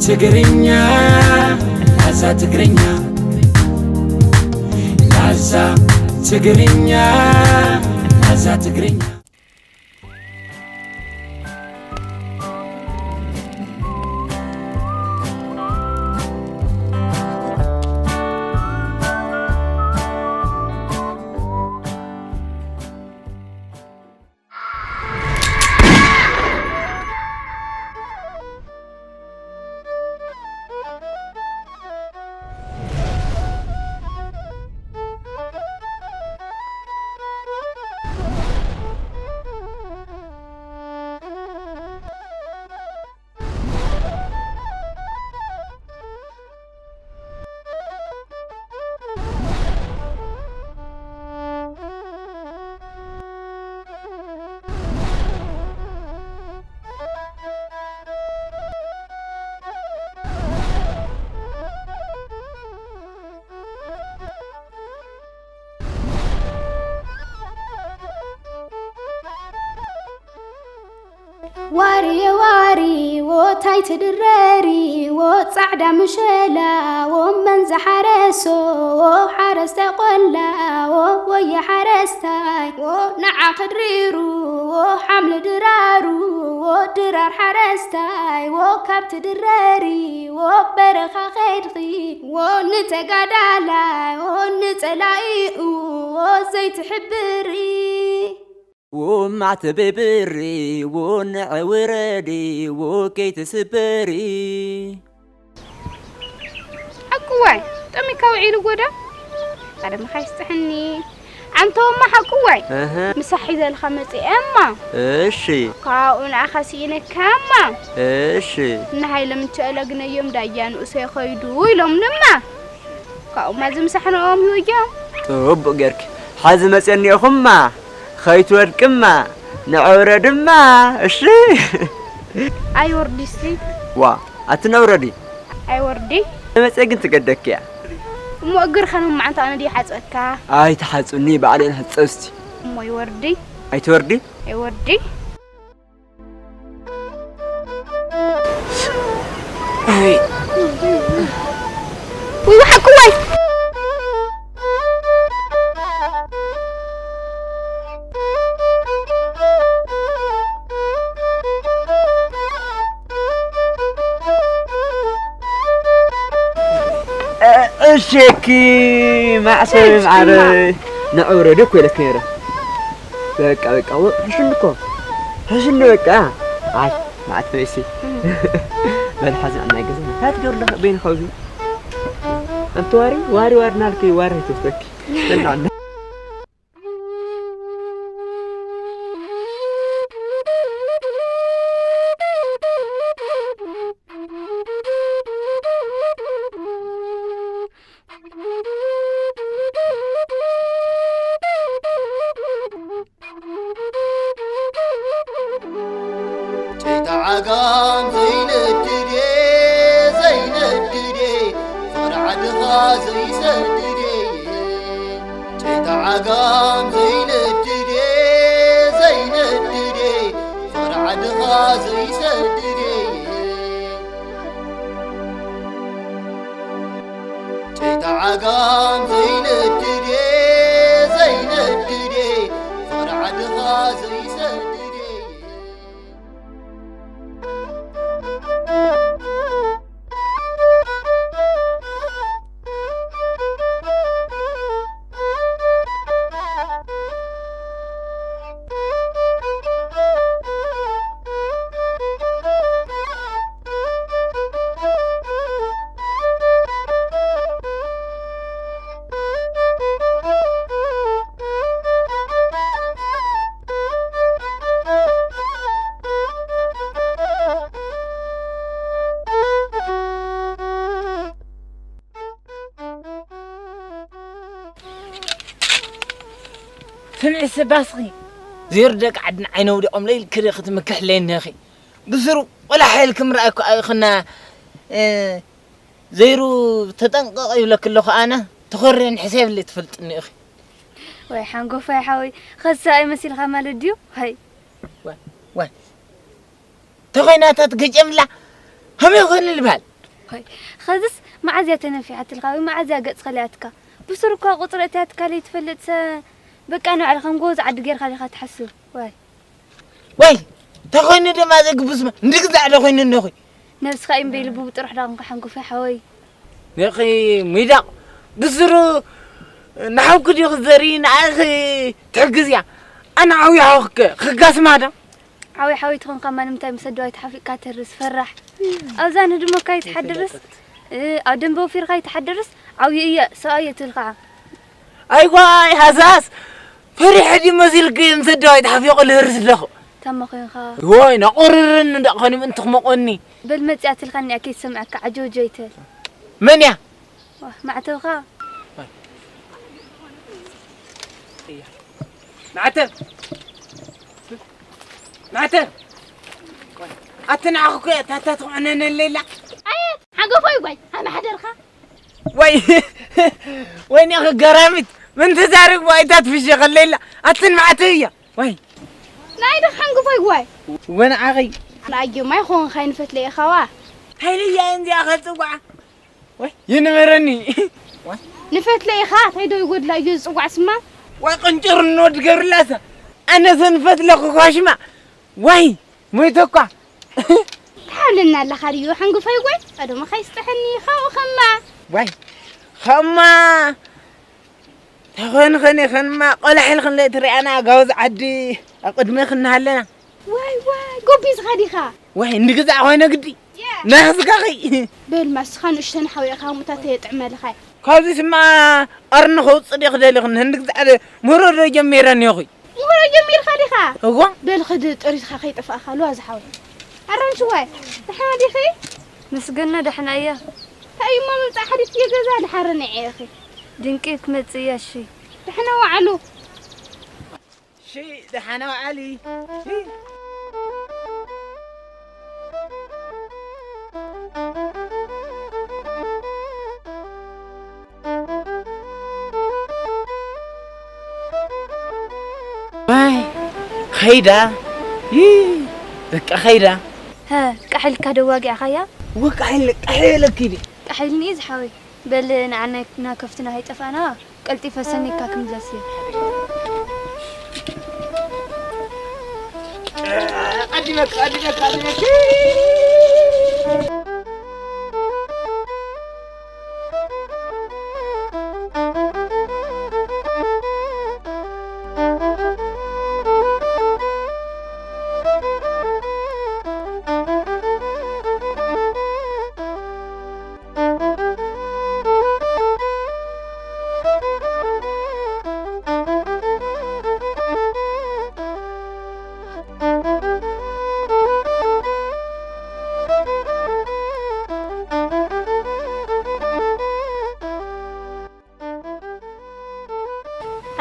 ትግርኛ፣ ላዛ ትግርኛ፣ ላዛ ትግርኛ፣ ላዛ ትግርኛ። ዋርየ ዋሪ ዎ ታይ ትድረሪ ዎ ጻዕዳ ምሸላ ዎ መንዛ ሓረሶ ዎ ሓረስታይ ቆላ ዎ ወየ ሓረስታይ ዎ ንዓ ክድሪሩ ዎ ሓምሊ ድራሩ ዎ ድራር ሓረስታይ ዎ ካብ ትድረሪ ዎ በረኻ ከድኺ ዎ ንተጋዳላይ ዎ ንጸላኢኡ ዎ ዘይትሕብሪ። ውማዕ ትብብሪ ውንዐ ውረዲ ውከይ ትስበሪ። ሓቁዋይ፣ ጠሚካ ውዒሉ ጎዳ። ቀደምኻ ይስጥሕኒ። ዓንተወማ ሓቁዋይ። እህ። ምሳሕ ሒዘልካ መጺኤማ። እሺ። ካብኡ ንኣኻ ስኢነካማ። እሺ። ንሃይለ ምቸእለ ግነዮም ዳያ ንኡሰይ ኸይዱ ኢሎም ድማ። ካብኡማ እዚ ምሳሕ ንኦም ይውዮም። ጽቡቕ ጌርኪ። ሓዚ መጺአ እኒኦኹማ። ኸይትወድቅማ። ንዐውረ ድማ። እሺ። ኣይወርዲሲ። ዋ፣ ኣቲ ነውረዲ። ኣይወርዲ። መጺአ ግን ትገደኪ እያ። እሞ እግርኸ ንመዓንታ ኣነ ድየ ሓጽበካ? ኣይትሓጹኒ፣ ባዕለይ ንሕጸብ እስቲ። እሞ ይወርዲ። ኣይትወርዲ? ኣይወርዲ። ውይ፣ ሓቁዋይ። እሸኪ ማዕሰብ እሸኪ ማዕረ ማ- ንዕውረድ እኮ ኢለክ ነይረ። በቃ፣ በቃ፣ ወ-፣ ሕሽኒ እኮ። ሕሽኒ በቃ። ኣይ፣ መዓት ፈይሲ። በል ሓዚ ኣብ ናይ ገዛ። እንታይ ትገብሪ ኣለኺ በይንኺ ኣብዚ? ኣንቲ ዋሪ፣ ዋሪ፣ ዋሪ እናልኪ ዋሪ ኣይትወስደኪ። በል ንዕና። ጨይታ ዓጋም ዘይነድድ እየ፣ ዘይነድድ እየ፣ ፍቕሪ ዓድኻ ዘይሰድድ እየ። ጨይታ ዓጋም ዘይነድድ እየ፣ ዘይነድድ እየ፣ ፍቕሪ ዓድኻ ዘይሰድድ እየ። ጨይታ ዓጋም ዘይነድድ እየ፣ ዘይነድድ እየ፣ ፍቕሪ ዓድኻ ዘይሰድድ እየ። ስምዒ ሰባስኺ ዘይሩ ደቂ ዓድና ዓይነ ውዲቖም ለይል ክሪ ክትምክሕለየኒ ኢኺ። ብስሩ ቆላሕ ኢልክም ረኣይኩ ኣይኽና፣ እ፣ ዘይሩ ተጠንቀቕ ይብለኪ ኣለኹ ኣነ። ተኾርየን ሕሰብለይ ትፈልጥኒ ኢኺ። ወይ ሓንጎፋይ ሓወይ፣ ኸሳ ኣይመሲልካ ማለት ድዩ? ሃይ። ዋይ፣ ዋይ። ተኾይናታት ገጨምላ። ከመይ ይኾን ልባል? ኸይ፣ ኸዝስ መዓዝያ ተነፊሓትልካ ወይ መዓዝያ ገጽ ኸልያትካ? ብሱር እኳ ቁጽሪ እትያትካ ለይትፈልጥ ሰ-፣ በቃ ንባዕልኻ ከም ጎበዝ ዓዲ ጌርካ ዲኻ ትሓስብ? ዋይ። ወይ፣ እንታይ ኮይኑ ደማ ዘግብስማ? እንድግዛዕ ዶ ኮይኑ እነኹ? ነብስኻ እምበይ ልቡ ብጥሩሕ ዳኹም ክሓንጉፍ ሓወይ። ነኺ ሚዳቕ ብስሩ ንሓውኪ ድዩ ክዘሪ ንኣኺ ትሕግዝያ? ኣነ ዓብዪ ሓውክከ ክጋስማ ዶ? ዓብዪ ሓወይ ትኾንካ እማ ንምንታይ ምስ ኣደዋይ ተሓፊቕካ ተርስ ፈራሕ? ኣብዛ ንህድሞካ ይትሓድርስ፣ እ፣ ኣብ ደንበ ወፊርካ ይትሓድርስ፣ ዓብዪ እየ፣ ሰብኣይ እየ ትብል ከዓ። ኣይዋይ ሃሳስ ፈሪሐ ድዩ መሲልኪ ምስ ኣደዋይ ተሓፊቑ ልህርስ ኣለኹ። ታማ ኮይንካ። ወይ ነቑርርን እንዳኾኒ ምእንቲ ክመቆኒ። በል መጺኣ ትልካ እኒኣ ከይትሰምዐካ ዓጀውጀው ይትበል። መን እያ? ዋ፣ ማዕተብኻ። ማዕተብ! ማዕተብ! ኣቲ ንዓኹ እኮ እያ ታታ ትኾነነ ሌላ። ኣየት ሓጎፎይ ጓይ ኣመሓደርካ። ወይ፣ ወይኔ ገራሚት፣ ምን ትዛረግ ዋይታት ፍሸ ከሌላ። ኣትን ማዕተብ እያ። ወይ። ናይ ዶ ሓንጎፎይ ጓይ። ወንዓኸይ። ንኣየማይ ኾንካ ይንፈትለ ኢኻዋ። ሃይልያ እንዚኣ ኸጽዋዓ። ወይ፣ ይንበረኒ። ንፈትለ ኢኻ፣ እንታይ ዶ ይጎድላ እዩ ዝጽዋዕ ስማ? ወይ፣ ቅንጭር እንወድ ገብርላሰ። ኣነ ሰንፈትለ ክኳሽማ። ወይ፣ ሞይተ እኳ። ትሓብለና ኣለኻ ድዩ ሓንጎፎይ ጓይ? ኣዶመኻ ይስጥሐኒ፣ ኻኡ ኸማ። ወይ፣ ኸማ። ተኾን ኸን ኸንማ ቆላሕ ኢልክን ለይ ትሪኣና ጋውዝ ዓዲ ኣብ ቅድሜ ክንሃለና። ዋይ ዋይ፣ ጎቢዝኻ ዲኻ? ዋይ፣ እንድግዛዕ ኾይነ ግዲ። ያ። ናኽስካኺ። በል ማስኻ ንእሽተን ሓዊእኻ ሙታ ተየጥዕመልኻ። ካብዚ ስማ ቀርኒ ከውፅእ ዲኺ ደሊኽን እንድግዛዕ ደ-፣ ምህሮ ዶ ጀሚረ እኒኦኺ? ምህሮ ጀሚርካ ዲኻ? እዋ። በል ኽድ ጥሪትካ ከይጠፋእካ ልዋ ዝሓወይ። ኣራንሽዋይ፣ ደሓና ዲኺ? ምስግና ደሕና እያ። እንታይ እሞ ምምጻእ ሓዲት እየ ገዛ ድሓረ ንዒ ኢኺ። ድንቂ ክትመጽእ እያ እሺ። ደሕና ወዓሉ። እሺ፣ ደሓና ወዓሊ። ዋይ፣ ኸይዳ። ይ፣ በቃ ኸይዳ። ሀ፣ ቃሕ ኢልካ ዶ ዋጊዕኻያ? ወቃሕ ኢለ፣ ቃሕ ኢለኪ ዲ? ቃሕ ኢልኒ እዩ ዝሓወይ። በል ንዓና ና ከፍትና ከይጠፋእና ቀልጢፈ ሰኒካ ክምለስ እየ። ቀዲመክ፣ ቀዲመክ፣ ቀዲመክ።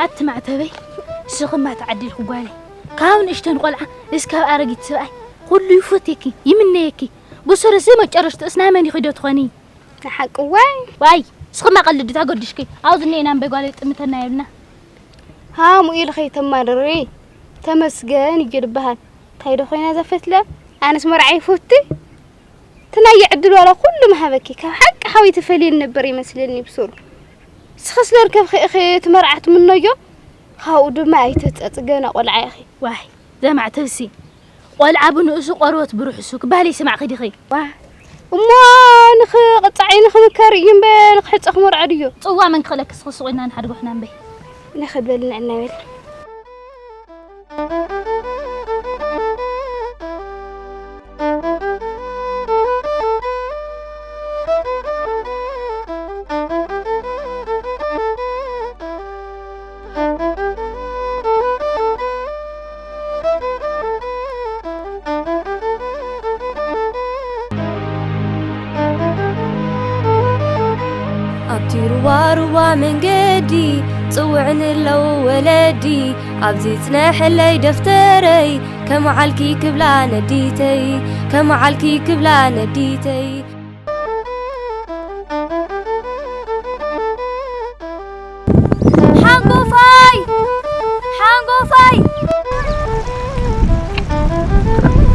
ኣቲ ማዕተበይ፣ ስኽማ ተዓዲልኩ ጓለይ። ካብ ንእሽተን ቆልዓ እስካብ ኣረጊት ስብኣይ ኩሉ ይፈትየኪ፣ ይምነየኪ። ብሱርሲ መጨረሽትኡስ ናይ መን ኢኺ ዶ ትኾኒ? ንሓቂ ዋይ። ዋይ፣ ስኽማ ቀልዲ ተገድሽኪ። ኣብዚ እኒኤና እምበይ ጓለይ ጥምተና የብልና። ሃሙ ኢልኺ ተማርሪ። ተመስገን እዩ ዝበሃል። እንታይ ዶ ኮይና ዘፈትለ? ኣነስ መርዓ ይፈቱ። እቲ ናይ ዕድል ዋላ ኩሉ ምሃበኪ፣ ካብ ሓቂ ሓወይ ትፈልየኒ ነበር ይመስለኒ ብሱሩ። ንስኺ ስለ ርከብኺ ኢኺ እቲ መርዓ ትምነዮ፣ ካብኡ ድማ ኣይትህጸጺ፣ ገና ቆልዓ ኢኺ። ዋይ፣ ዘማዕተብሲ፣ ቆልዓ ብንኡሱ ቆርበት ብርሑሱ ክበሃል ይሰማዕኺ ዲኺ? ዋ፣ እሞ ንኽቕጻዕ እዩ ንኽምከር እዩ እምበር ንኽሕጸ ክመርዖ ድዮ? ጽዋ መን ክኽእለኪ፣ ስኺ ስቕ ኢልና ንሓድጎ ሕና እምበይ። ንኽድ በል ንዕና በል። ኣብቲ ሩባ ሩባ መንገዲ ጽውዕኒ ኣለዉ ወለዲ፣ ኣብዚ ጽነሐለይ ደፍተረይ፣ ከመዓልኪ ክብላ ነዲተይ፣ ከመዓልኪ ክብላ ነዲተይ። ሓንጎፋይ! ሓንጎፋይ!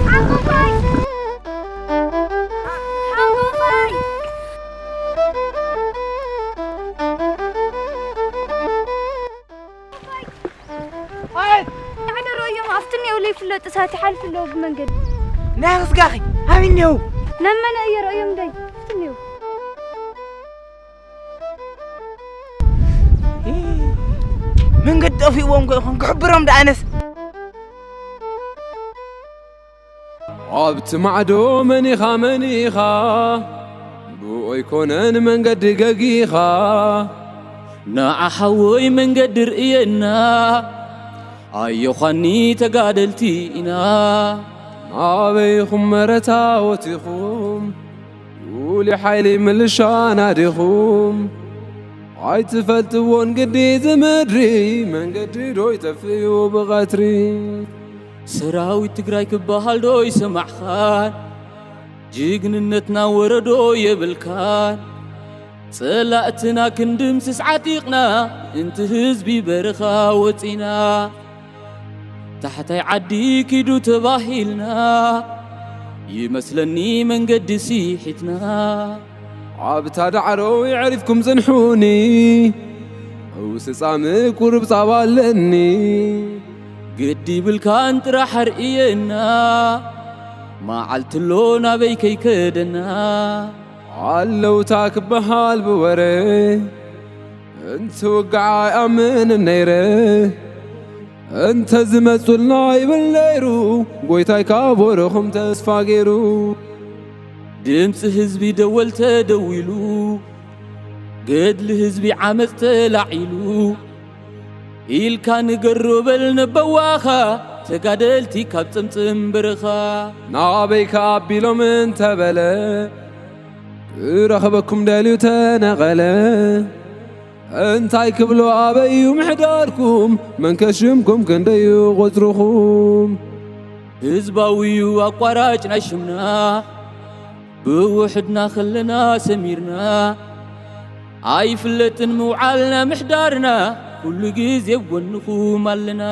ሓንጎፋይ! ታት ይሓልፍ ኣለዉ ብመንገዲ። ናይ ኣኽስጋኺ ኣበይ እኒአው? ናብ መነ እየ ርእዮም ደይ? ፍትኒው። መንገዲ ጠፊእዎም ኮ ይኾን ክሕብሮም ደኣነስ። ኣብቲ ማዕዶ መኒኻ መኒኻ ብኡ ኣይኮነን መንገዲ ገጊኻ። ንዓ ሓወይ መንገዲ ርእየና ኣዮዃኒ ተጋደልቲ ኢና። ናበይኹም መረታ ወቲኹም ሉሊ ሓይሊ ምልሻ ናዲኹም። ኣይትፈልጥዎን ግዲ ዝምድሪ መንገዲ ዶ ይጠፍእዩ ብቐትሪ። ሰራዊት ትግራይ ክበሃል ዶ ይሰማዕኻን? ጅግንነትና ወረዶ የብልካን። ጸላእትና ክንድምስስ ዓጢቕና ምእንቲ ህዝቢ በረኻ ወጺና። ታሕታይ ዓዲ ኪዱ ተባሂልና ይመስለኒ መንገዲ ሲሒትና። ኣብታ ዳዕሮ የዕሪፍኩም ጽንሑኒ ውስጻሚ ቁሩብ ጻባ ኣለኒ። ግዲ ይብልካን ጥራሕ ኣርእየና መዓልቲ ኣሎ ናበይ ከይከደና። ኣለውታ ክበሃል ብወረ እንተ ውግዓ ኣይኣምን ነይረ። እንተ ዝመጹልና ይብል ነይሩ ጎይታይ ካብ ወረኹም ተስፋ ገይሩ። ድምፂ ህዝቢ ደወል ተደዊሉ ገድሊ ህዝቢ ዓመፅ ተላዒሉ ኢልካ ንገሮ በል ነቦዋኻ ተጋደልቲ ካብ ጽምጽም በረኻ። ናበይካ ኣቢሎም እንተበለ ክረኽበኩም ደልዩ ተነቐለ። እንታይ ክብሎ ኣበይ እዩ ምሕዳርኩም መንከ ሽምኩም ክንደዩ ቁጽርኹም። ህዝባዊ እዩ ኣቋራጭ ናይ ሽምና ብውሕድና ከለና ሰሚርና ኣይፍለጥን ምውዓልና ምሕዳርና ኩሉ ግዜ ኣብ ጎንኹም ኣለና።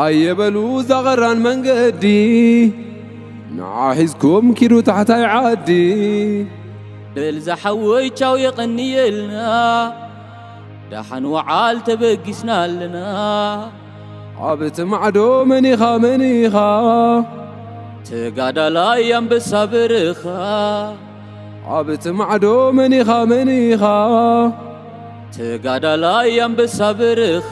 ኣየበሉ ዛቐራን መንገዲ ንዓ ሒዝኩም ኪዱ ታሕታይ ዓዲ። በል ዝሓወይ ቻው የቐንየልና ደሓን ወዓል ተበጊስና ኣለና። ኣብቲ ማዕዶ መኒኻ መኒኻ ተጋዳላይ ኣንበሳ በረኻ። ኣብቲ ማዕዶ መኒኻ መኒኻ ተጋዳላይ ኣንበሳ በረኻ።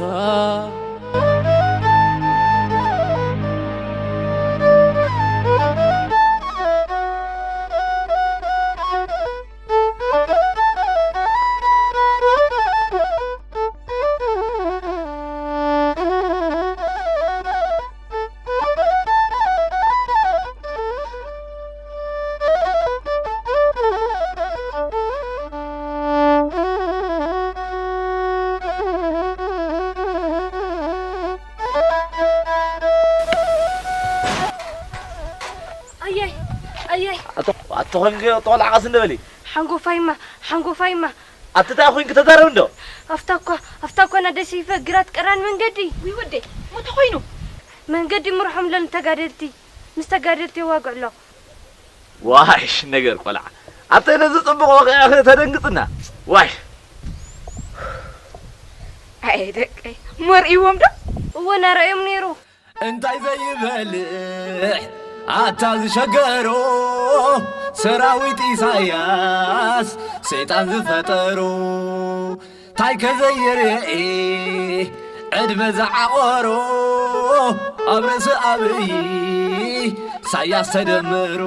ኣየይ ኣየይ ኣቶ ኣቶ ኾንገ ጦላዓ ስንደ በሊ ሓንጎፋይማ ሓንጎፋይማ ኣትታ ኾንክ ተዛረብ እንዶ ኣፍታኳ ኣፍታኳ ናደሲፈ ግራት ቀራን መንገዲ ዊውዴ ሞተ ኮይኑ መንገዲ ምርሖም ለን ተጋደልቲ ምስ ተጋደልቲ የዋግዕሎ ዋሽ ነገር ቆልዓ ኣተ ነዚ ጽቡቕ ወቕዒ ተደንግጽና ዋሽ ኣየ ደቀይ መርኢዎም ዶ እወ ናረእዮም ነይሩ እንታይ ዘይበልዕ ኣታ ዝሸገሮ ሰራዊት ኢሳያስ ሰይጣን ዝፈጠሮ ታይ ከዘይርኢ ዕድመ ዝዓቆሮ ኣብ ርእሲ ኣብይ ኢሳያስ ተደመሩ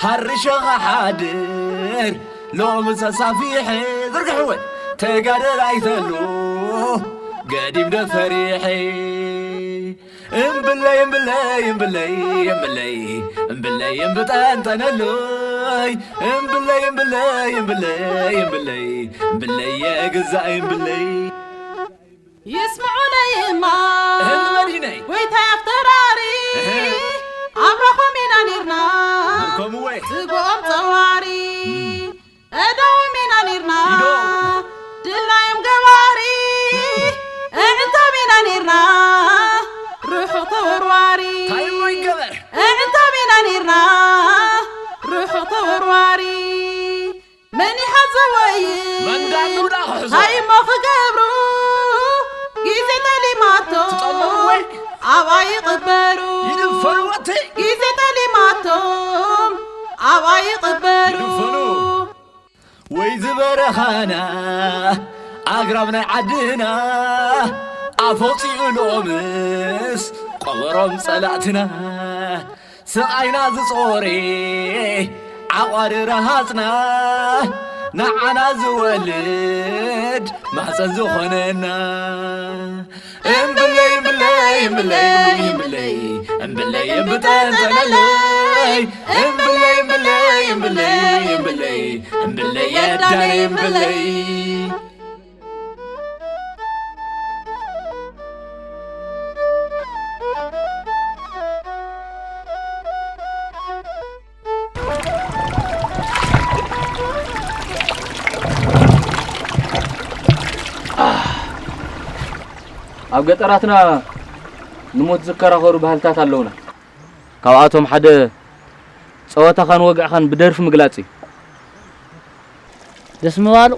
ሃርሸኻ ሓድር ሎሚ ሰሳፊሐ ዝርግሕወ ተጋደላይ ዘሎ ገዲም ደፈሪሐ እምብለይ እምብለይ እምብለይ እምብለይ እምብለይ እምብጠንጠነሉይ እምብለይ እምብለይ እምብለይ እምብለይ እምብለይ እምብለይ የግዛእ እምብለይ ይስምዑለይማ እህል መዲነይ ጎይታይ ኣፍተራሪ እህ ኣብረኾም ኢና ኔርና ከምወይ ዝጎኦም ጸዋሪ እዳዎም ኢና ኔርና ኢዶ ድላዮም ገባሪ እዕንቶም ኢና ኔርና ርሑቕ ተወርዋሪ ታይሞ ይገበር እዕንቶም ኢና ኔርና ርሑቕ ተወርዋሪ መን ይሓዘወይ መንዳንዱዳ ክሕዞ ታይሞ ክገብሩ ግዜ ጠሊማቶ ትጠልሙ ወይ ኣብኣ ይቕበሩ ኣብኣ ይቕበሩ። ይድፈኑ። ወይ ዝበረኻና ኣግራብ ናይ ዓድና ኣፎፂኡ ሎምስ ቆበሮም ጸላእትና። ስቓይና ዝጾሬ ዓቋሪ ረሃጽና ንዓና ዝወልድ ማህፀን ዝኾነና። እምብለይ እምብለይ እምብለይ እምብለይ እምብለይ እምብጠንጠነለይ። እምብለይ እምብለይ እምብለይ እምብለይ እምብለይ የዳነይ እምብለይ። ኣብ ገጠራትና ንሞት ዝከራኸሩ ባህልታት ኣለውና። ካብኣቶም ሓደ ጸወታኻን ወግዕኻን ብደርፊ ምግላጽ እዩ። ደስ ምባሉ።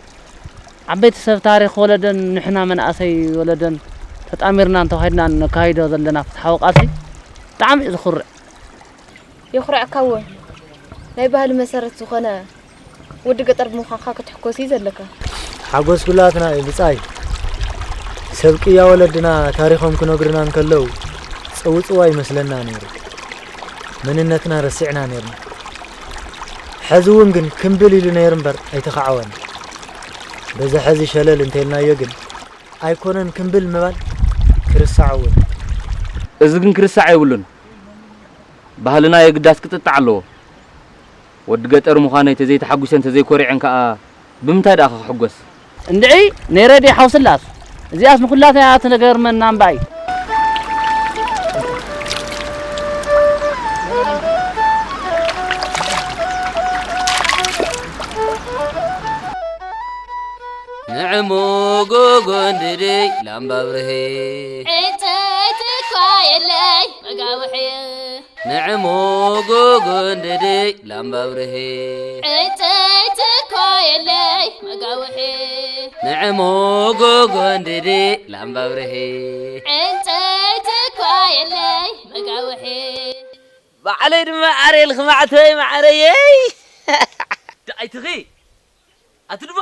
ዓበይቲ ሰብ ታሪኽ ወለደን ንሕና መናእሰይ ወለደን ተጣሚርናን ተዋሂድናን ነካይዶ ዘለና ፍትሓዊ ቃልሲ ብጣዕሚ እዩ ዝኹርዕ። የኹርዐካ እውን። ናይ ባህሊ መሰረት ዝኾነ ወዲ ገጠር ብምዃንካ ክትሕጎስ እዩ ዘለካ። ሓጎስ ኩላትና እዩ ብጻይ። ሰብ ቅያ ወለድና ታሪኾም ክነግሩና እንከለዉ ጽውጽዋ ይመስለና ነይሩ። መንነትና ረሲዕና ነይርና። ሕዚ እውን ግን ክምብል ኢሉ ነይሩ እምበር ኣይተኻዕወን። በዚ ሕዚ ሸለል እንተልናዮ ግን ኣይኮነን ክምብል ምባል፣ ክርሳዕ እውን። እዚ ግን ክርሳዕ የብሉን። ባህልና የግዳስ ክጥጣዕ ኣለዎ። ወዲ ገጠር ምዃነይ ተዘይተሓጒሰን ተዘይኮሪዐን ከኣ ብምንታይ ደኣ ክሕጎስ? እንድዒ ነይረ ድየ ሓውስላስ? እዚኣስ ንኹላትና እያ ትገርመና እምበኣይ። ንዕሙ ጉጉ እንድዲ ላምባብርሂ። ዕንጨይቲ እኳ የለይ መጋውሒ። ንዕሙ ጉጉ እንድዲ ላምባብርሂ። ዕንጨይቲ እኳ የለይ መጋውሒ። ንዕሙ ጉጉ እንድዲ ላምባብርሂ። ዕንጨይቲ እኳ የለይ መጋውሒ። ባዕለይ ድማ ዓርየልኺ ማዕተበይ ማዕረየይ። ደኣይትኺ ኣቲ ድማ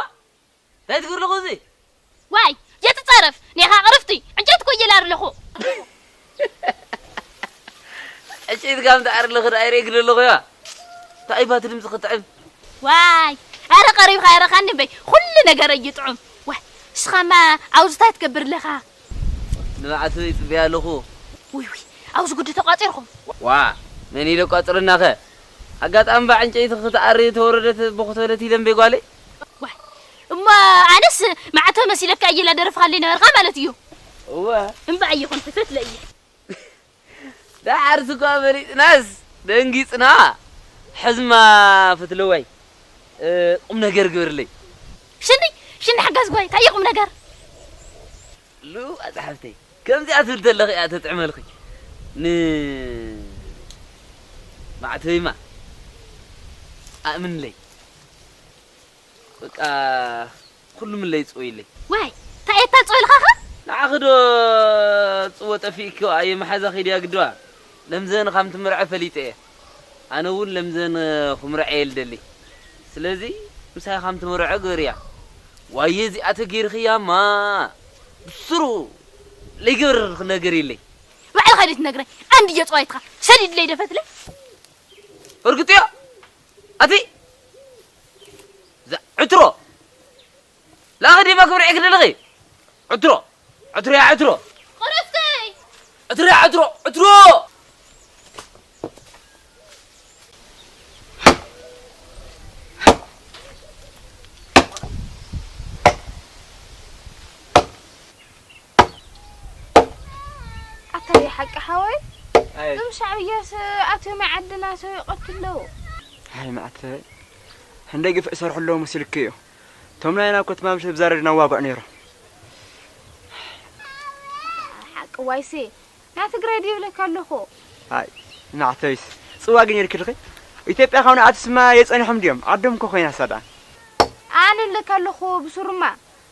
እንታይ ትገብሪ ኣለኹ እዚ? ዋይ፣ የትጸረፍ፣ ኔኻ ቅርፍቲ፣ ዕንጨይቲ እኮ እየላር ኣለኹ። ዕንጨይቲ ጋም ትኣሪ ኣለኺ ደኣ ይርኢ ግደ ኣለኹ እያ። እንታይ ባቲ ድምፂ ክጥዕም። ዋይ፣ ኣረ ቀሪብካ ኣይረኻኒ እምበይ፣ ኩሉ ነገር እዩ ጥዑም። ዋይ፣ ንስኻማ ኣብዚ እንታይ ትገብር ኣለኻ? ንባዕቱ ይጽበያ ኣለኹ። ውይ፣ ውይ፣ ኣብዚ ጉዲ ተቋጺርኩም? ዋ፣ መን ኢለ ቋጽረናኸ? ኣጋጣሚ ባዕ ዕንጨይቲ ክትኣሪ ተወረደት ብኽተለት ኢለ እምበይ ጓለይ። ዋይ፣ እሞ ኣነስ ማዕተብ መሲለካ እየ ላደረፍኻለይ ነበርካ ማለት እዩ። እወ። እምበኣይ ይኹን፣ ክፈትለ እየ። ደሓርስ እኳ ፈሊጥናስ ደንጊጽና። ሕዝማ ፍትለዋይ፣ እ፣ ቁም ነገር ግበርለይ። ሽኒ፣ ሽኒ ሓጋዝ ጓይ፣ እንታይ እዩ ቁም ነገር? ሉ፣ ኣጻሕፍተይ፣ ከምዚኣ ትብል ተለኺ እያ ተጥዕመልኺ። ን-፣ ማዕተበይማ፣ ኣእምንለይ። በቃ፣ ኩሉ ምለይ ጽወይለይ። ዋይ፣ እንታይ እየ እታ ጽወ ኢልኻኻ? ንዓኺ ዶ ጽወ ጠፊእኪ ኣየ መሓዛ ኺድያ ግድዋ? ለምዘን ኻም ትምርዐ ፈሊጠ እየ። ኣነ እውን ለምዘን ኹምርዐ እየ ልደሊ። ስለዚ ምሳይ ኻም ትምርዐ ግበርያ። ዋየ እዚኣ ተገይርኽያማ ብስሩ ለይገብር ነገር የለይ። ባዕልኻ ድዩ ትነግረኝ? ኣንድ እየ ጽዋይትኻ ሰዲድለይ ደፈትለይ። እርግጥዮ? ኣቲ እዛ ዕትሮ ላኺ ዲማ ክብርዒ ክደልኺ? ዕትሮ፣ ዕትሮ፣ ያ ዕትሮ። ቁርፍተይ! ዕትሮ፣ ያ ዕትሮ፣ ዕትሮ! ኣታ ደይ ሓቂ ሓወይ? ኣይ። እዞም ሻዕብያስ ኣትዮም ዓድና ሰብ ይቐትሉ ኣለዉ። ኣይ ማዕተበይ፣ ህንደይ ግፍዒ ይሰርሑ ኣለዉ መሲልኪ እዩ። እቶም ናይና እኮ ትማም ሰብ ዛረድና ዋጉዕ ነይሮም። ሓቂ ዋይሲ፣ ናይ ትግራይ ድዩ ይብለካ ኣለኹ። ኣይ ማዕተበይስ፣ ጽዋ ግን የልክልኺ። ኢትዮጵያ ካብ ንኣትስማ የጸኒሖም ድዮም? ዓዶም እኮ ኮይና እሳ ደኣ። ኣነ እብለካ ኣለኹ ብሱሩማ።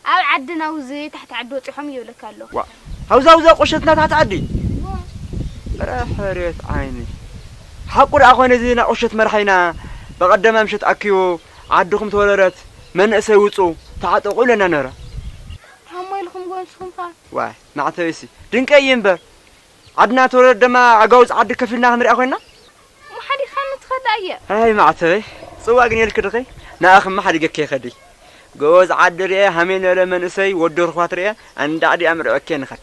ኣብ ዓድና ውዚ ታሕቲ ዓዲ ወጺሖም ይብለካ ኣለኹ። ዋ፣ ሃውዛ ሃውዛ ቁሸትና ታሕቲ ዓዲ። ዋ። ኧረ ሕርየት ዓይኒ። ሓቁ ደኣ ኾነ እዚ ናይ ቁሸት መርሓይና በቐደማ ምሸት ኣኪቡ፣ ዓድኹም ተወረረት፣ መንእሰይ ውጹ፣ ተዓጠቑ ኢለና ነረ። ታሞ ኢልኩም ጎንስኹም ኸ? ዋይ፣ ማዕተበይሲ፣ ድንቀይ እዩ እምበር። ዓድና ተወረረት ደማ ኣጋውዝ ዓዲ ከፊልና ክንሪኣ ኮይና? እሞ ሓዲግካኒ ትኸዳ እየ። ኣይ ማዕተበይ፣ ጽዋ ግን የልክ ድኸይ? ንኣኽማ ሓዲገከ ይኸዲ። ጎበዝ ዓዲ ርኤ፣ ሃሜን በለ መንእሰይ፣ ወዲ ርኽባት ርኤ፣ ኣንዳዕዲ ኣምርዐከ ንኸድ።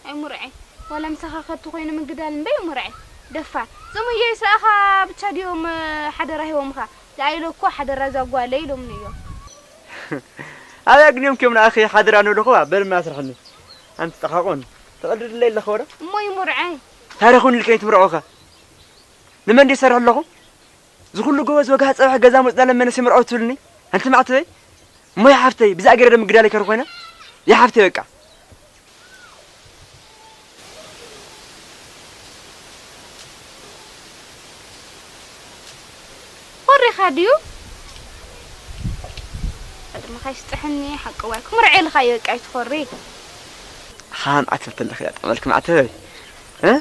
ኣይ ሙርዐይ፣ ዋላ ምሳኻ ከብቲ ኮይኑ ምግዳል እምበይ ሙርዐይ። ደፋር። እዞም እየይስ ኣኻ ብቻ ድዮም፣ እ፣ ሓደራ ሂቦምኻ? ዝኣይለ እኮ ሓደራ እዛ ጓለይ ኢሎምኒ እዮም። ኣበይ ኣግንዮም ክዮም ንኣኺ ሓደራ ንብልኽዋ? በልማ ስርሕኒ። ኣንቲ ጸኻቑን። ትቕልድለይ ኣለኸ ወረ? እሞ ይሙርዐይ። ታሪኹን ኢልከ ይትምርዖኸ? ንመን ድሰርሕ ኣለኹ? እዚ ኩሉ ጎበዝ ወጋሕ ጸባሕ ገዛ መጽእ ዳለ መነስ ይምርዖ ትብልኒ? ኣንቲ ማዕተበይ? እሞ ይሓፍተይ፣ ብዛእ ገይረ ዶ ምግዳል ይከር ኮይነ? ይሓፍተይ በቃ። ኮሪኻ ድዩ? ቅድሚ ከይስጥሕኒ ሓቂ ዋይ ክምርዐ ኢልካ እዩ በቃ ኣይትኾሪ። ሓም ኣትብል ተለኺ እያ ጠመልክ ማዕተበይ። እ?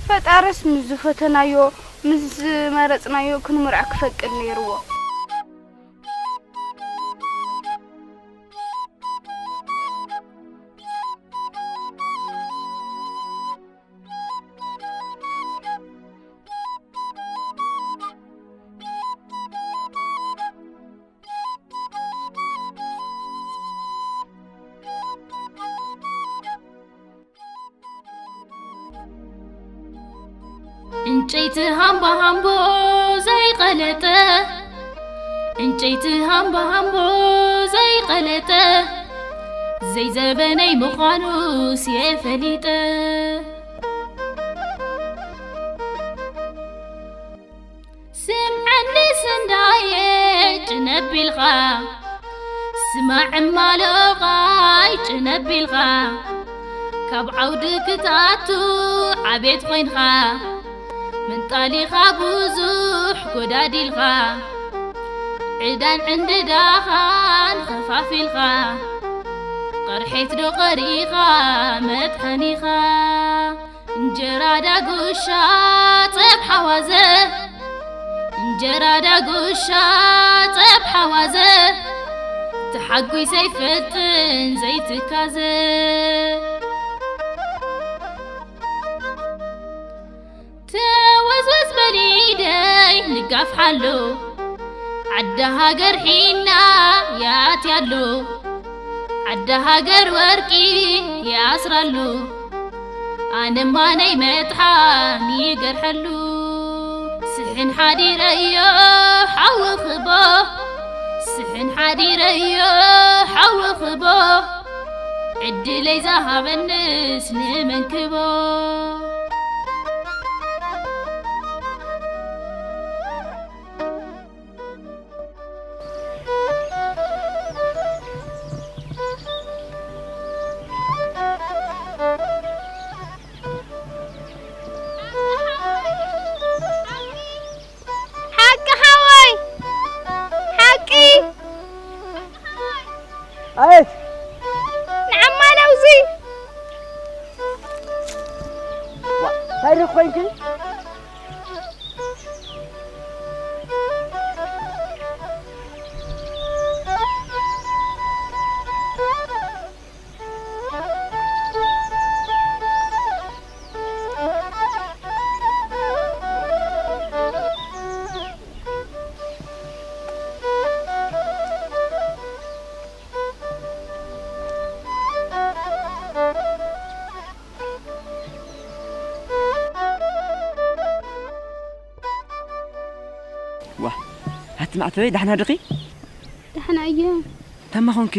ፈጣሪስ ምስ ዝፈተናዮ፣ ምስ ዝመረጽናዮ ክንምርዖ ክፈቅድ ነይርዎ። ዕንጨይቲ ሃምባ ሃምቦ ዘይቐለጠ፣ ዕንጨይቲ ሃምባ ሃምቦ ዘይቐለጠ፣ ዘይዘበነይ ምዃኑስ እየ ፈሊጠ። ስምዐኒ ሰንዳየ ጭነብ ኢልኻ፣ ስማዕ እማሎቓይ ጭነብ ኢልኻ፣ ካብ ዓውዲ ክትኣቱ ዓቤት ኾይንኻ፣ ምንጣሊኻ ብዙሕ ጎዳዲልኻ፣ ዕዳን ዕንድዳኻን ኸፋፊልኻ፣ ቐርሐት ዶ ቐሪኻ መጥሐኒኻ። እንጀራ ዳጉሻ ጸብሓ ዋዘ፣ እንጀራ ዳጉሻ ጸብሓ ዋዘ፣ ተሓጒሰ ኣይፈልጥን ዘይትካዘ። ተወዝወዝ በል ኢደይ ንጋፍ ሓሎ፣ ዓዲ ሃገር ሒና የኣትያሉ፣ ዓዲ ሃገር ወርቂ የኣስራሉ፣ ኣነማ ናይ መጥሓን ይገርሐሉ። ስሕን ሓዲረዮ ሓዊ ክቦ፣ ስሕን ሓዲረዮ ሓዊ ክቦ፣ ዕድለይ ዝሃበንስ ንመን ክቦ? ሓቂ ሓወይ፣ ሓቂ። ኣየት ንዓማ ናውዚ። ዋ፣ እንታይ ደኣ ኮይንኪ? ዋ፣ ኣቲ ማዕተበይ፣ ዳሕና ድኺ? ዳሕና እየ። ታማ ኾንኪ?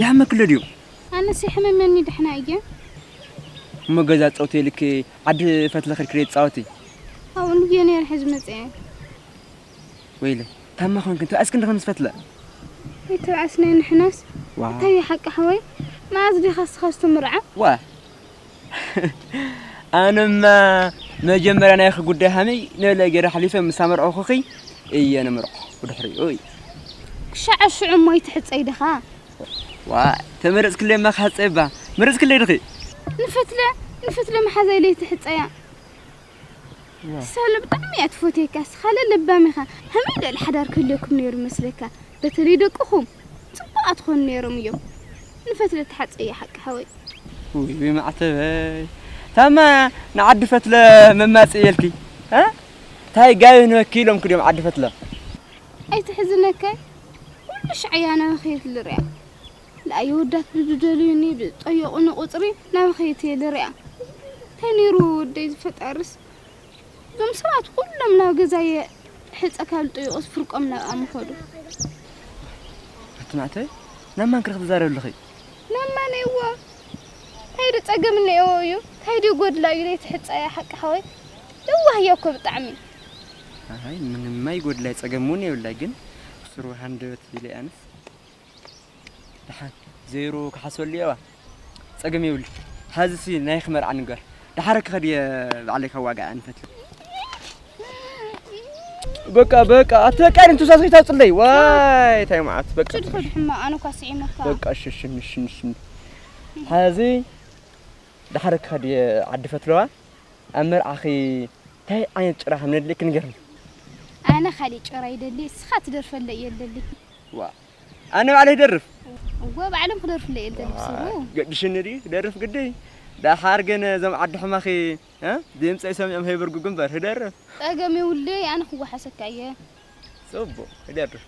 ይሓመኪ ኣሎ ድዩ? ኣነስ ይሕመመኒ፣ ዳሕና እየ። እሞ ገዛ ጸውቲ ኢልኪ ዓዲ ፈትለ ኸድኪ ዶ ትጻወቲ? ኣብኡ እየ ነይረ፣ ሕዚ መጽአ። ወይለይ፣ ታማ ኾንኪ፣ ትብኣስኪ እንዲኺ ምስ ፈትለ? ኣይተብኣስናይ ንሕናስ። ዋ። እንታይ እዩ ሓቂ ሓወይ? መኣዝ ዲኻ እስኻ ዝትምርዖ? ዋ። ኣነማ መጀመርያ ናይኺ ጉዳይ ሃመይ ነበለ ገይረ ሓሊፈ ምስ ኣመርዐኹኺ እየ ንምርዖ ብድሕሪኡ እዩ። ክሻዕ ሽዑ እሞ ኣይትሕጸይ ዲኻ? ዋ፣ ተመረጽክለይ እማ ክሕጸይ እባ። መረጽክለይ ዲኺ? ንፈትለ፣ ንፈትለ መሓዛይ ለይትሕጸያ። ሳለ ብጣዕሚ እያ ትፈትየካ። ስኻለ ለባም ኢኻ። ከመይ ደል ሓዳር ክህልየኩም ነይሩ መስለካ? በተለይ ደቅኹም ጽቡቓት ትኾኑ ነይሮም እዮም። ንፈትለ ተሓጸየ ሓቂ ሓወይ። ውይ፣ ውይ፣ ማዕተበይ። ታማ ንዓዲ ፈትለ መማጽእ የልኪ፣ እ? ታይ ጋዩ ንወኪ ኢሎምኪ ድዮም ዓዲ ፈትለ? ኣይትሕዝነካይ። ኩሉ ሻዕያ ናበይ ከየት ልርያ። ለኣየ ወዳት ብዝደልዩኒ ብዝጠየቑኒ ቁጽሪ ናበይ ከየት እየ ልርያ። ታይ ነይሩ ወደይ ዝፈጣርስ። እዞም ሰባት ኩሎም ናብ ገዛየ ሕጸ ካብ ዝጥይቑስ ፍርቆም ናብኣ ምኸዱ። ኣቲ ማዕተይ፣ ናብ ማን ክረኽ ትዛረብ ኣለኺ? ናብ ማነይዋ? እንታይ ዶ ጸገም እኒኤዎ እዩ? እንታይ ድዩ ጎድላ እዩ? ለይቲ ሕጸ እያ ሓቂ ሓወይ። ለዋህ እያ እኮ ብጣዕሚ። ኣይ፣ ምንም ኣይጎድላይ፣ ጸገም እውን የብላይ፣ ግን ብስሩ ሃንደበት ኢለ ኣነስ። ደሓን ዜሮ ክሓስበሉ እየዋ። ጸገም የብሉ። ሐዚ ሲ ናይ ክመርዓ ንገር። ደሓር ክኸድ እየ ባዕለይ ካብ ዋጋ ኣንፈት። በቃ፣ በቃ፣ ኣቲ በቃ፣ እንቱ ሳስኺ ታውፅለይ። ዋይ፣ ታይ መዓት፣ በቃ። ሽድ ኸድ ሕማ፣ ኣነ እኳ ስዒመካ። በቃ፣ እሺ፣ እሺ፣ እሺ፣ እሺ፣ እሺ። ሐዚ ደሓር ክኸድ እየ ዓዲ ፈትለዋ። ኣብ መርዓኺ ታይ ዓይነት ጭራ ከም ነድልየኪ ንገርኒ። ኣነ ካሊእ ጭራ ይደሊ፣ እስኻ ትደርፈለይ እየ ደሊ። ዋ፣ ኣነ ባዕለይ ክደርፍ? እወ፣ ባዕሎም ክደርፉለይ እየ ደሊ፣ ብስሩ። ገድሽኒ ድዩ ክደርፍ ግዲ? ደሓር ግን እዞም ዓዲ ሕማኺ፣ እ? ድምፀይ ሰሚዖም ከይበርግጉ እምበር ክደርፍ። ጸገም የብሉይ፣ ኣነ ክወሓሰካ እየ። ጽቡቕ፣ ክደርፍ።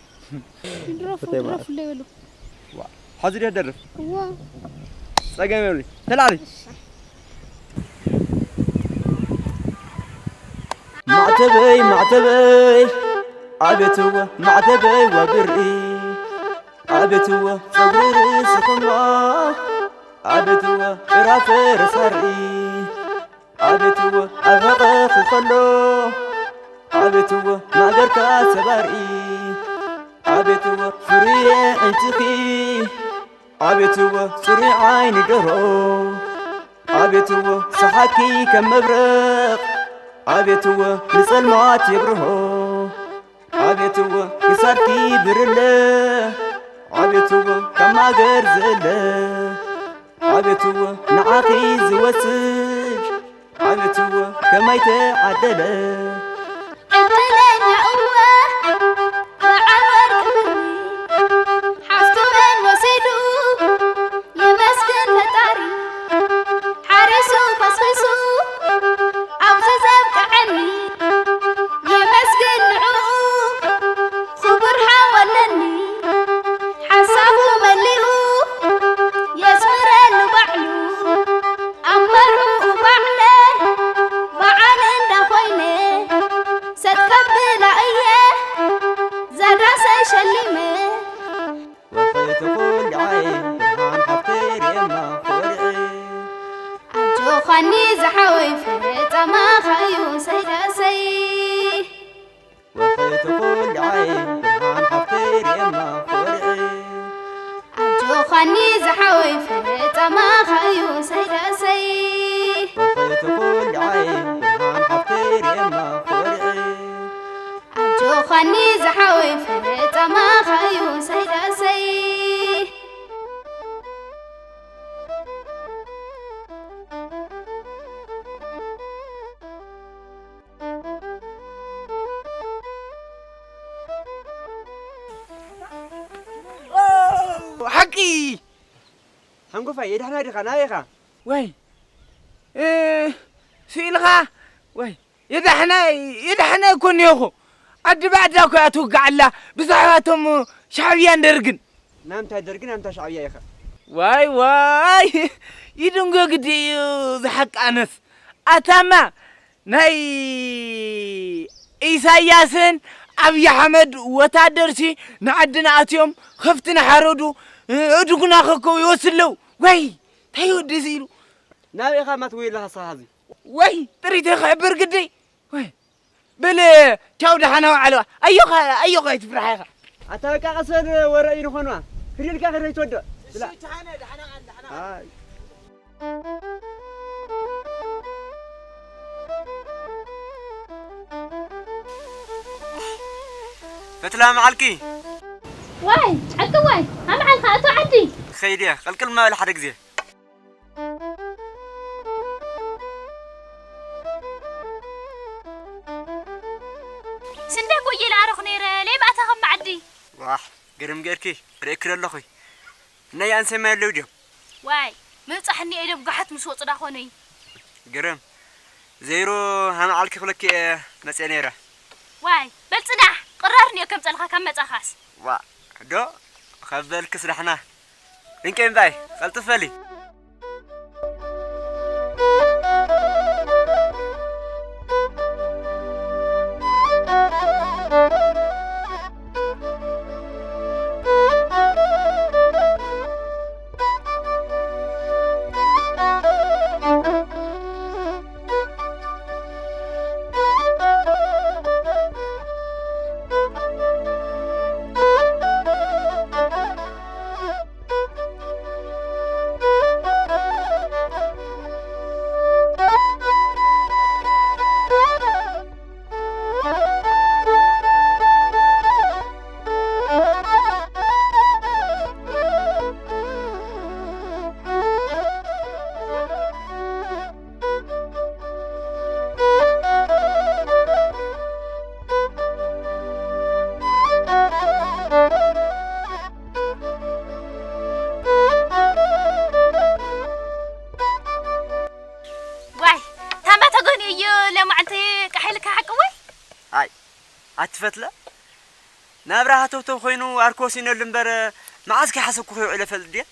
ድረፉ፣ ፈተይ ማለት። ድረፉለይ በሉ። ዋ፣ ሐዚ ድያ ደርፍ? እወ። ጸገም የብሉይ። ተላዕሊ። እሺ። ማዕተበይ፣ ማዕተበይ፣ ኣቤትዎ፣ ማዕተበይ ወብሪ። ኣቤትዎ፣ ጸጉሪ ርእስኹማ። ኣቤትዎ፣ ጭራ ፈረስ ኣርኢ። ኣቤትዎ፣ ኣብ ሕቐኺ ከሎ። ኣቤትዎ፣ ማእገርካ ሰብ ኣርኢ። ኣቤትዎ፣ ፍሩየ ዕንጭኺ። ኣቤትዎ፣ ጽሩይ ዓይኒ ደርሆ። ኣቤትዎ፣ ሰሓቂ ከም መብረቕ። ኣቤትዎ፣ ንጸልማት የብርሆ። ኣቤትዎ፣ ክሳድኪ ብርለ። ኣቤትዎ፣ ከም ማገር ዝእለ። ኣቤትዎ፣ ንዓኺ ዝወስድ። ኣቤትዎ፣ ከመይ ተዓደለ። ዕድለኛ እወ፣ በዓል ወርቂ ብሪ፣ ሓፍቱ መን ወሲዱ፣ የመስግን ፈጣሪ፣ ሓሪሱ ኮስኺሱ፣ ኣብዚ ዘብቅዐኒ፣ የመስግን ንዕኡ፣ ክቡር ሓው ኣለኒ፣ ሓሳቡ መሊኡ፣ የስምረሉ ባዕሉ። ኣብ መርዕኡ ባዕለ በዓል እንዳ ኮይነ፣ ሰጥ ከብላ እየ ዛዳሰይ ሸሊመ። ወርሒ ተኾልዓይ ብርሃን ሓፍተይ ርኤማ ኮርዐ። ኣጆኻኒ ዝሓወይ ፈጸማኻዩ ሰይዳሰይ። ወርሒ ተኾልዓይ ብርሃን ሓፍተይ ርኤማ ኮርዐ። ኣጆኻኒ ዝሓወይ ፈጸማኻዩ ሰይዳሰይ። ወርሒ ተኾልዓይ ብርሃን ሓፍተይ ርኤማ ኮርዐ። ኣጆኻኒ ዝሓወይ ፈጸማኻዩ ሰይዳሰይ። ሓቂ! ሓንጎፋይ፣ የድሕና ዲኻ? ናበይ ኢኻ? ወይ፣ እ፣ ስኢልኻ? ወይ፣ የድሕናይ፣ የድሕናይ እኮ እኒኦኹ። ዓዲ ባዕዳ እኮ እያ ትውጋዕ ኣላ፣ ብዛዕባቶም ሻዕብያን ደርግን። ናምንታይ ደርግን ናምንታይ ሻዕብያ ኢኻ? ዋይ፣ ዋይ፣ ይድንጎ ግዲ እዩ ዝሓቂ ኣነስ። ኣታማ ናይ ኢሳያስን ኣብይ ኣሕመድ ወታደርሲ ንዓድና ኣትዮም፣ ከፍቲ ናሓረዱ፣ እድጉና ከከው ይወስድ ኣለዉ። ወይ፣ እንታይ ወዲ እዚ ኢሉ? ናበይ ኢኻ ማትወይ ኣለኻ ንስኻ ሕዚ? ወይ፣ ጥሪተይ ክሕብር ግዲ። ወይ፣ በል፣ ቻው፣ ደሓና ውዓል። ኣዮኻ፣ ኣዮኻ፣ ኣይትፍራሕ ኢኻ። ኣታ በቃ ቀስ በል፣ ወረ እዩ ዝኾንዋ። ክሪልካ ክሪ ኣይትወድቕ። ብላ። ኣይ። ፈትላ መዓልኪ። ዋይ፣ ዓቂ ዋይ፣ ኣምዓልካ እቶ ዓዲ። ኸይድያ፣ ቀልቅል ማበል ሓደ ግዜ። ስንደይ ጎየ ለኣረኹ ነይረ ለይማእታ ከም መዓዲ። ዋሕ፣ ግርም ጌርኪ፣ ርእክረ ኣለኹ። ናይ ኣንሰማ የለው ድዮም? ዋይ፣ ምብጻሕ እኒኤ ኢሎም ጋሓት ምስ ወጹ ዳ ኾነይ። ግርም፣ ዘይሮ ሃመዓልኪ ክለኪ እየ መጽየ ነይረ። ዋይ፣ በል ጽናሕ፣ ቅራር እኒኦ ከም ጸልኻ ካብ መጻኻስ። ዋ፣ ዶ፣ ኸበልክስ ዳሕና። እንቄ እምባይ፣ ቀልጥፍ በሊ። ዋይ፣ ታማ ተገንዩ እዩ ለማዕንቲ ቃሒልካ ሓቂ ወይ? ኣይ፣ ኣትፈትለ፣ ናብራ ሃተውተው ኮይኑ ኣርኮ ሲነሉ እምበር፣ መዓስ ከይሓሰብኩ ከይውዕለ ፈልጥ ድየ?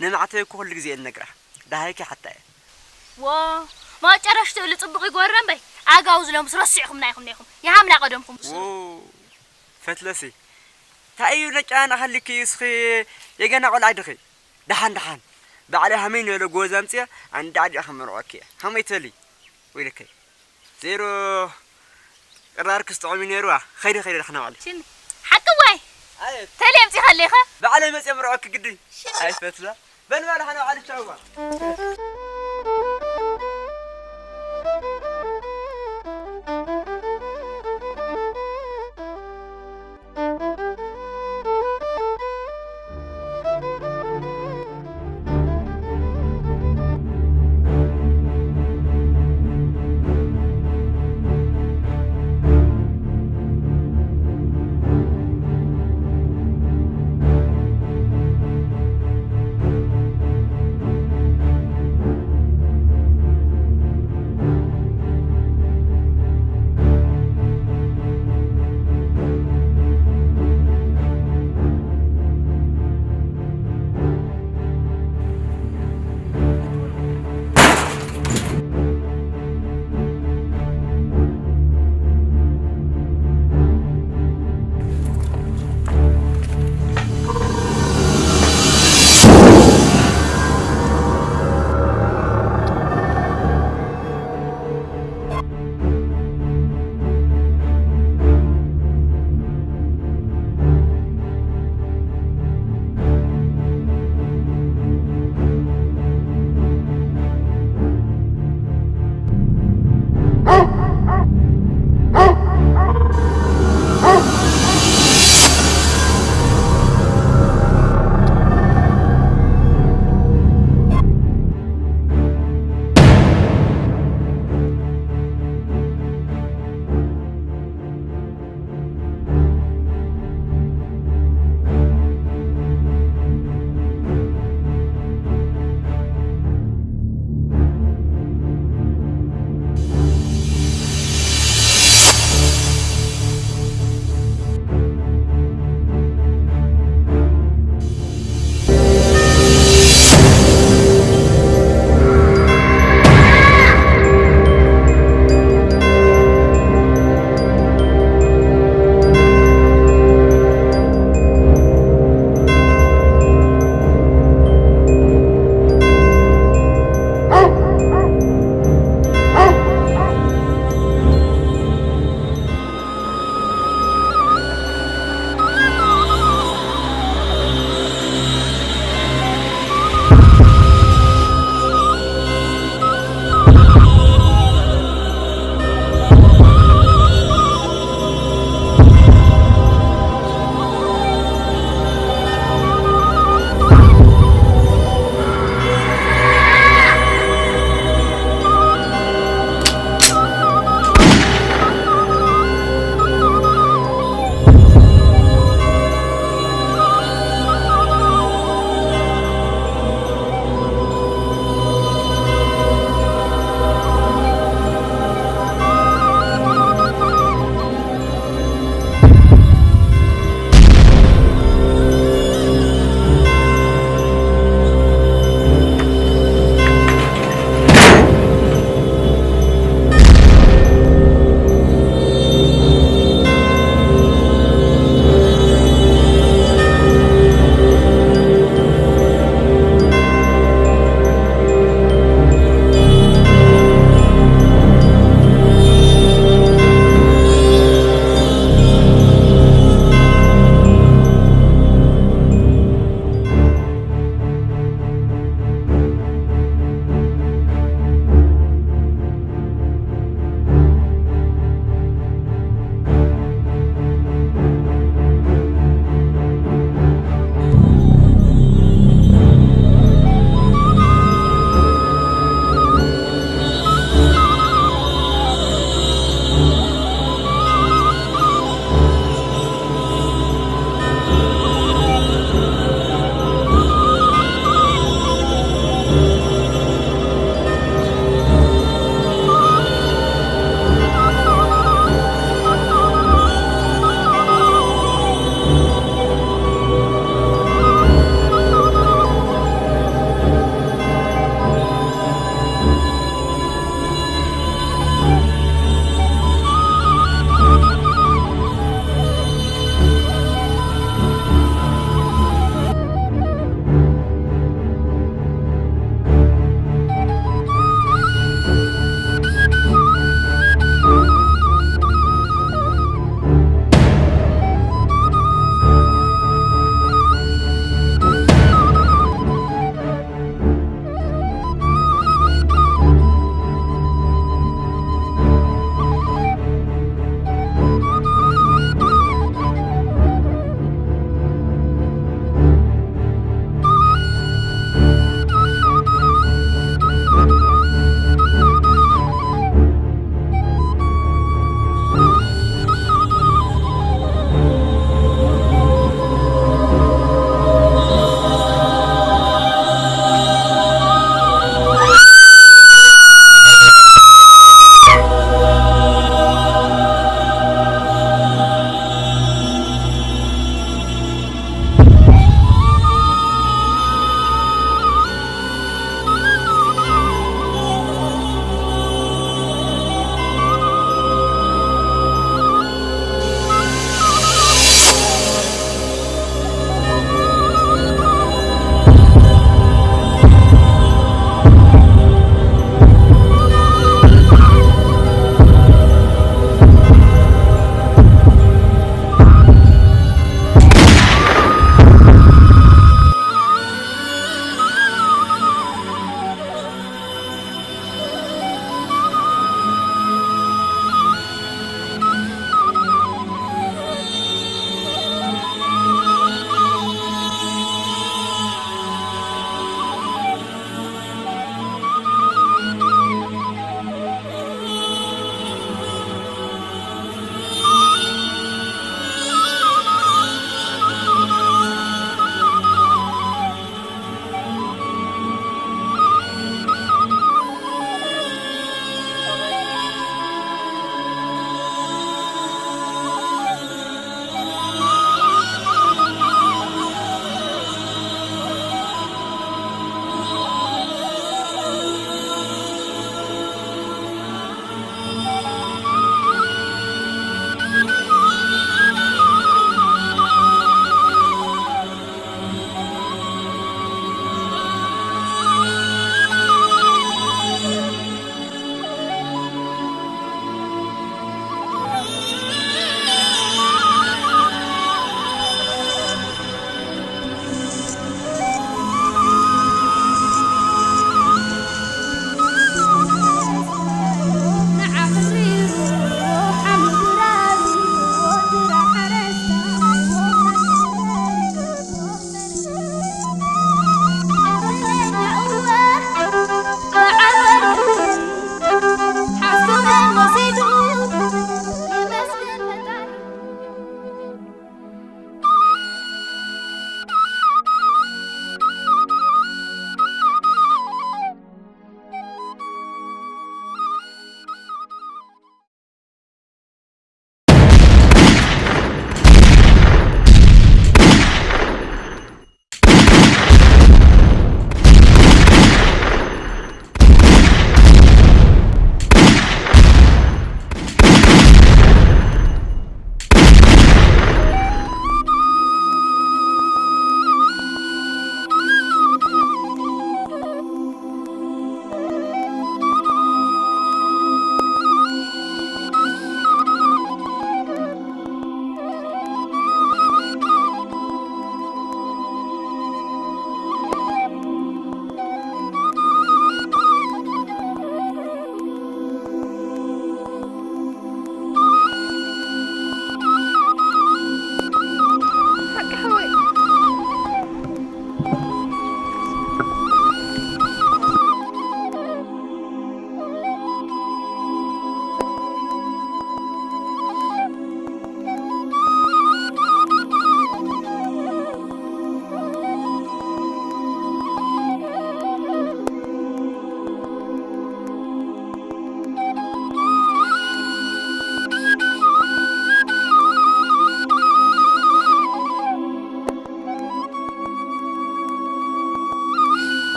ንማዕተይ እኮ ኩሉ ግዜ እየ ዝነግራ። ደሃይኪ ሓታ እየ። ዎ፣ መጨረሽትኡ ልጽቡቕ ይግበሮ እምበይ። ኣጋውዝ ሎምስ ረሲዕኹምና ኢኹም ኔኹም። ይሃምና ቀደምኩም። ዎ፣ ፈትለሲ፣ እንታይ እዩ ነጨናነቕ ሃሊኪ እስኺ የገና ቆልዓ ድኺ? ደሓን ደሓን። ባዕለይ ሃመይ ንበለ ጎበዝ ኣምጽየ ኣንዳዕዲዐ ከመርዖኪ እየ። ሃመይ ትበሊ? ወይለከይ። ዜሮ ቅራር ክስጥዖም እዩ ነይሩ። ከይደ ከይደ ዳሕና ባዕለይ። ሽን፣ ሓቂ ዋይ? ኣየት? ተለይ ኣምጺኻ ኣለኻ? ባዕለይ መጽየ መርዖኪ ግዲ። ሽን። ኣይፈትላ። በል በል ሓና ባዕለይ ቻው።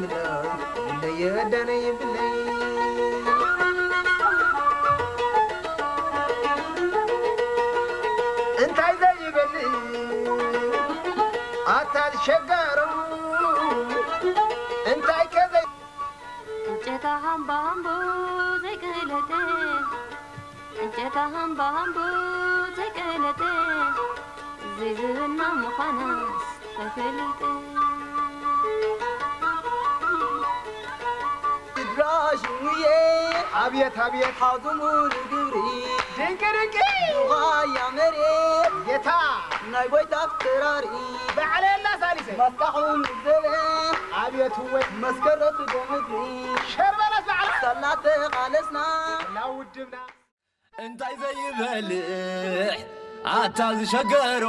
ብለይ ወዳነይ ብለይ እንታይ ዘይበል ኣታ ዝሸጋሩ እንታይ ከዘይ እንጨታ ሃምባምቦ ዘይቀለጠ እንጨታ ሃምባምቦ ዘይቀለጠ ዘይዝህና ምዃናስ ተፈሊጠ ድራሽሙዬ ኣብየት ኣብየት ሓዙ ሙሉ ግብሪ ድንቂ ድንቂ ዱኻያ መሬት ጌታ ናይ ጎይታ ፍራሪ ባዕለላ ሳሊሰ መስካኹም ዘበ ኣብየት እወ መስከረት ደምድሪ ሸርበለት ባዕላ ሰላተ ቃለስና ላውድምና እንታይ ዘይበልዕ ኣታ ዝሸገሮ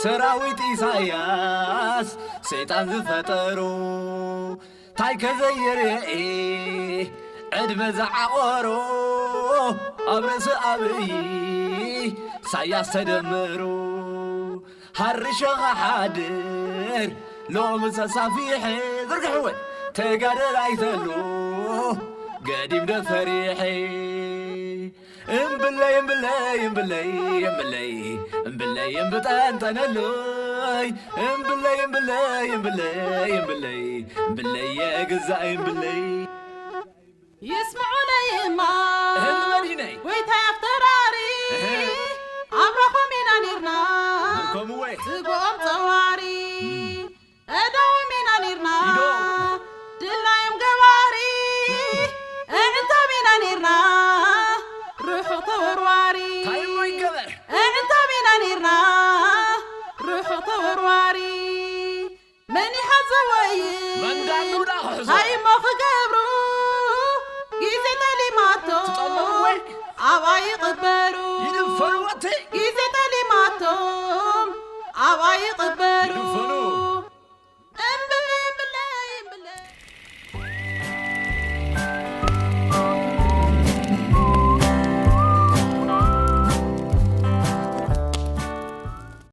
ሰራዊት ኢሳያስ ሰይጣን ዝፈጠሮ ታይ ከዘይርኢ ዕድመ ዝዓቆሮ ኣብ ርእሲ ኣብይ ኢሳያስ ተደመሮ ሃርሸኻ ሓድር ሎሚ ሰሳፊሐ ዝርግሕወ ተጋደላይ ተሎ ገዲም ደፈሪሐ እምብለይ እምብለይ እምብለይ እምብለይ እምብለይ እምብጠንጠነለይ እምብለይ እምብለይ እምብለይ እምብለይ እምብለይ የግዛእ እምብለይ ይስምዑለይ እማ እህል መዲነይ ጎይታይ ኣፍተራሪ እህ። ኣብራኾም ኢና ኔርና ከምወይ ስግኦም ጸዋሪ እዳዎም ኢና ኔርና ኢዶ። ድልናዮም ገባሪ እዕንቶም ኢና ኔርና ርሑቕ ተወርዋሪ ታይሞ ይገበር እዕንቶም ኢና ኔርና ርሑቕ ተወርዋሪ መን ይሓዘወይ መንዳንዱ ዳ ክሕዞ ሃይሞ ክገብሩ ግዜ ጠሊማቶ ትጠልምዎ ኣብኣ ይቕበሩ ይድፈርዎ እቲ ግዜ ጠሊማቶም ኣብኣ ይቕበሩ ይድፈኑ